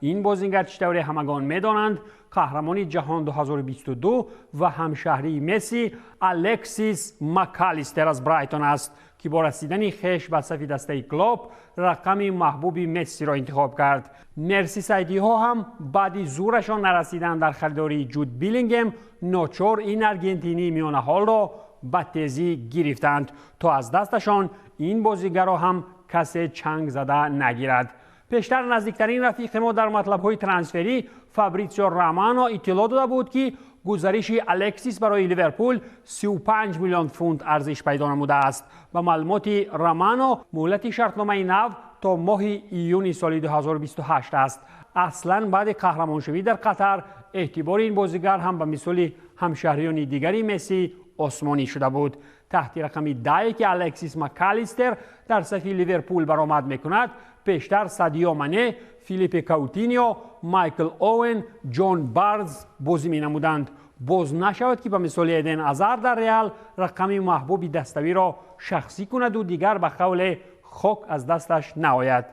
Ин бозингар, чӣ тавре ҳамагон медонанд, қаҳрамони ҷаҳон 2022 ва ҳамшаҳрии Месси Алексис Макалистер аз Брайтон аст, ки бо расидани хеш ба сафи дастаи Клоп рақами маҳбуби Мессиро интихоб кард. Мерсисайдиҳо ҳам баъди зӯрашон нарасидан дар харидории Ҷуд Билингем ночор ин аргентинии миёнаҳолро ба тезӣ гирифтанд, то аз дасташон ин бозигарро ҳам касе чанг зада нагирад. Пештар наздиктарин рафиқи мо дар матлабҳои трансферӣ Фабритсио Романо иттилоъ дода буд, ки гузариши Алексис барои Ливерпул 35 миллион фунт арзиш пайдо намудааст. Ба маълумоти Романо, муҳлати шартномаи нав то моҳи июни соли 2028 аст. Аслан баъди қаҳрамоншавӣ дар Қатар эътибори ин бозигар ҳам ба мисоли ҳамшаҳриёни дигари Месси осмонӣ шуда буд. Таҳти рақами 10, ки Алексис Макалистер дар сафи Ливерпул баромад мекунад, пештар Садио Мане, Филиппе Каутинио, Майкл Оуэн, Ҷон Барнс бозӣ менамуданд. Боз нашавад, ки ба мисоли Эден Азар дар Реал рақами маҳбуби даставиро шахсӣ кунаду дигар ба қавле хок аз дасташ наояд.